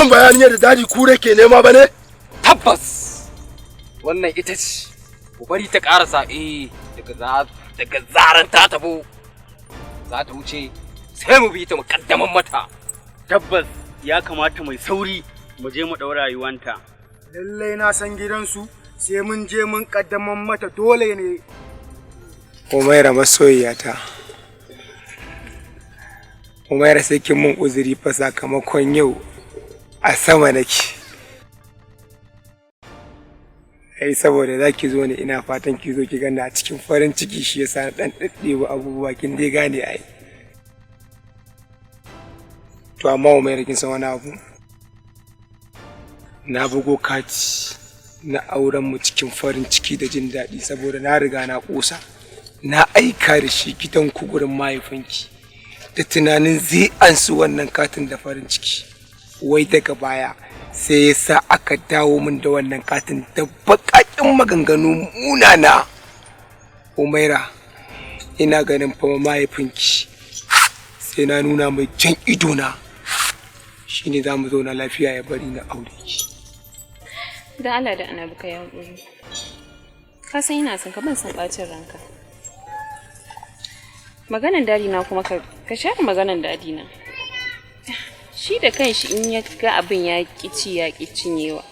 Wannan bayanin yadda Daji Kure ke nema ba ne? Tabbas wannan ita ce. Ku bari ta karasa, eh, daga zaran ta tafi za ta wuce, sai mu bi ta mu kaddaman mata. Tabbas ya kamata mai sauri mu je mu ɗaura rayuwanta. Lallai na san gidansu, sai mun je mun kaddaman mata, dole ne. Umaira masoyiyata. Umaira, sai kin mun uzuri fa, sakamakon yau a sama nake. Ai saboda za ki zo ne, ina fatan ki zo ki gani a cikin farin ciki, shi yasa na dan ɗaɗɗewa abubuwa, kin dai gane ai. To amma Umaira, kin san wani abu? Na bugo kati na auren mu cikin farin ciki da jin daɗi saboda na riga na ƙosa. Na aika da shi gidan ku gurin mahaifinki da tunanin zai ansu wannan katin da farin ciki. Wai daga baya sai ya sa aka dawo min da wannan katin da baƙaƙen maganganu munana. Umaira, ina ganin fa mahaifinki sai na nuna mai jan idona shine za mu zauna lafiya ya bari na aure ki. Da Allah da Annabi ka yi haƙuri. Ka san ina son ka, ban san ɓacin ranka. Maganan daddy na kuma, ka share maganan daddy na. Shi da kanshi in ya ga abin ya ƙi ci ya ƙi cinyewa,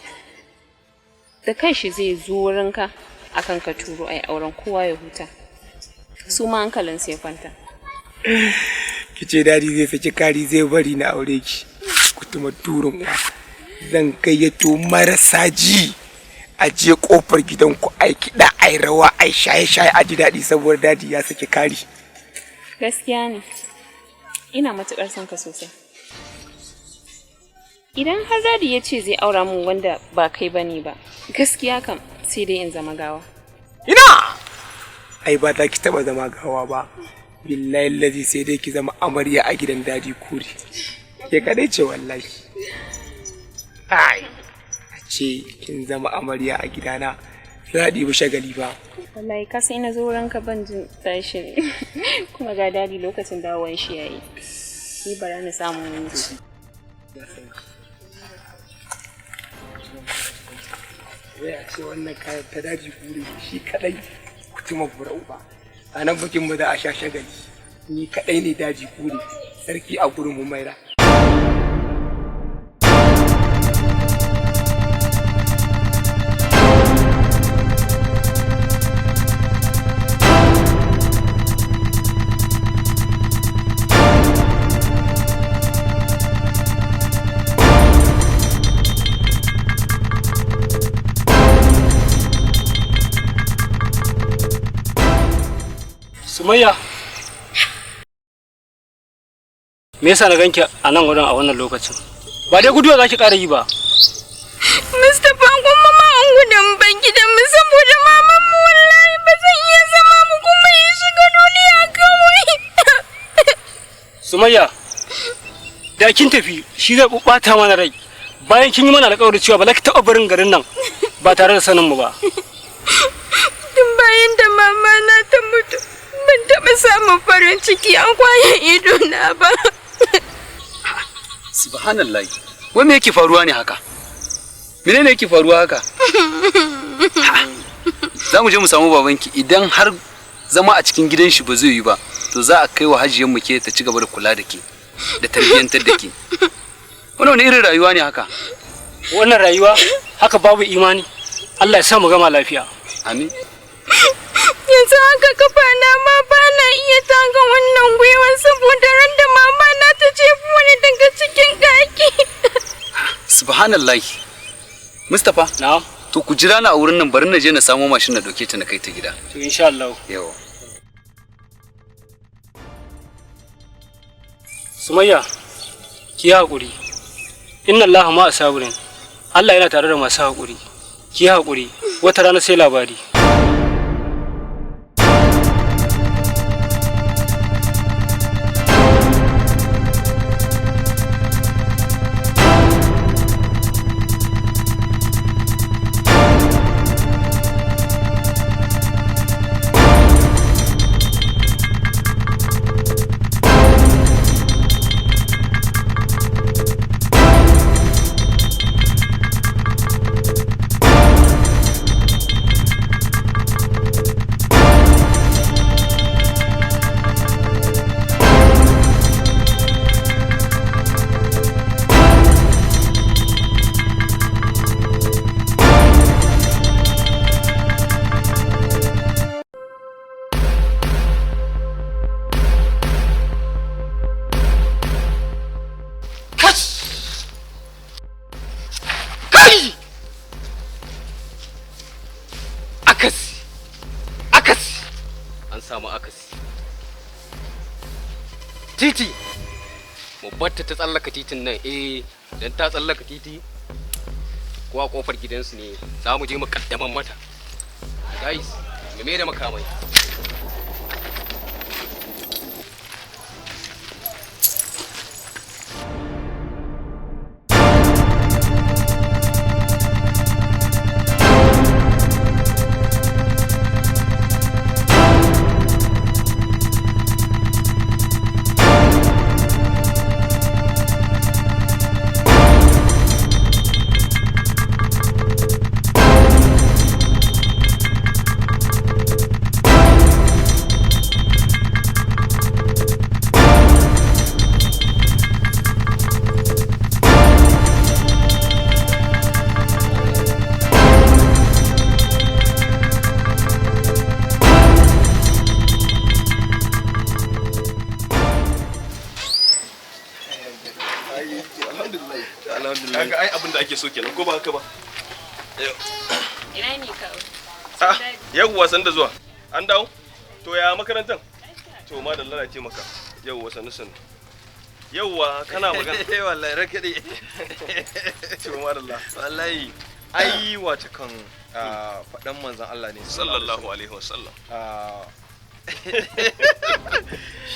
da kanshi zai zo wurinka akan ka turo ai auren, kowa ya huta. Su ma hankalinsu ya kwanta. Ki ce daddy zai saki kari, zai bari na aure ki. Kutuma durin wa. Zan gayyato marasa ji a je kofar gidanku ai kiɗa, ai rawa, ai shaye-shaye, a ji daɗi saboda daddy ya saki kari. Gaskiya ne. Ina matuƙar son ka sosai. Idan har daddy ya ce zai aura mun wanda ba kai bane ba, gaskiya kam sai dai in zama gawa. Ina! Ai ba za ki taɓa zama gawa ba. Billahi lazi sai dai ki zama amarya a gidan Daddy Kuri. Ke kaɗai ce wallahi. Ai! A ce kin zama amarya a gidana, za a ɗibi shagali ba. Wallahi ka san ina zo wurinka ban jin tashi, kuma ga daddy lokacin dawowan shi yayi. Ni bara na samu wuce. Wai a ce wannan kayan ta Daji Kuri shi kaɗai, kutuma bura uba. A nan bikin mu za a sha shagali. Ni kaɗai ne Daji Kuri, sarki a gurin Humaira. Sumayya. Me yasa na ganki a nan wurin a wannan lokacin? Ba dai guduwa za ki ƙara yi ba. Mustapha, kuma ma an gudun ban gidan mu saboda maman mu, wallahi ba zan iya zama mu kuma ya shiga duniya kawai. Sumayya, da kin tafi shi zai ɓata mana rai. Bayan kin yi mana alƙawari cewa ba za ki taɓa barin garin nan ba tare da sanin mu ba. Tun bayan da mama na ta mutu, ban taɓa samun farin ciki an kwaye ido na ba. Subhanallah. Wai me yake faruwa ne haka? Menene yake faruwa haka? Za mu je mu samu babanki, idan har zama a cikin gidan shi ba zai yi ba, to za a kai wa hajiyar mu ke ta ci gaba da kula da ke da tarbiyyantar da ke. Wannan wani irin rayuwa ne haka? Wannan rayuwa haka babu imani. Allah ya sa mu gama lafiya. Amin. Yanzu haka kafa na ma ba na iya taka wannan gwiwa saboda ran da mama na ta jefo ni daga cikin ɗaki. Subhanallah. Mustapha. Na'am. To ku jira na a wurin nan, bari na je na samo mashin na dauke ta na kai ta gida. To insha Allah. Yawa. Sumayya, ki yi haƙuri. Inna Allah ma asabirin. Allah yana tare da masu haƙuri. Ki yi haƙuri, wata rana sai labari. Akasi, akasi, an samu akasi. Titi, mu batta ta tsallaka titin nan, eh, dan ta tsallaka titi ko a kofar gidansu ne za mu je mu kaddaman mata. Guys, mu mai da makamai. Kaga ai abin da ake so kenan, ko ba haka ba? Ina ne kawo? Ah, yawwa, san da zuwa. An dawo? To ya makarantar? To ma da lalace maka. Yawwa, sanu sanu. Yawwa, kana magana. Eh, wallahi ranka dai. To madalla. Wallahi ai wata kan faɗan manzon Allah ne sallallahu alaihi wasallam.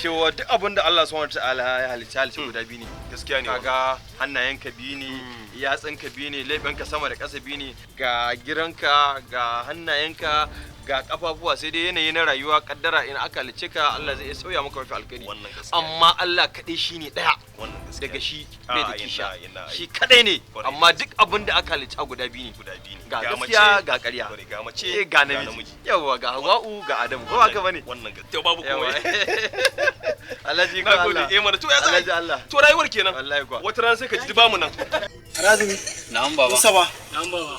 Cewa duk abin da Allah subhanahu ta'ala ya halicci halicci guda biyu ne. Gaskiya ne. Kaga hannayenka biyu ne, yatsunka biyu ne, leɓenka sama da ƙasa biyu ne, ga giranka, ga hannayenka, ga kafafuwa. Sai dai yanayi na rayuwa, kaddara, in aka halicce ka Allah zai iya sauya maka mafi alkhairi. Wannan gaskiya. Amma Allah kaɗai shine ɗaya. Wannan gaskiya. Daga shi bai da Ah, kisha. ina, ina, Shi kaɗai ne, Kwarai. amma duk abin da aka halicca guda biyu ne. Guda biyu ne. Ga Ga gaskiya mace, ga ƙarya. Kwarai, ga mace, Eh, ga namiji. Yawwa, ga Hawwa'u ga Adamu. Ko haka bane? Wannan gaskiya babu Yawwa. komai. Alhaji ko Na gode. Allah. Eh mana, to ya za a yi? Alhaji Allah. To rayuwar kenan. Wallahi kuwa. Wata rana sai ka ji bamu nan. Razumi. Na'am baba. Musa ba. Na'am baba.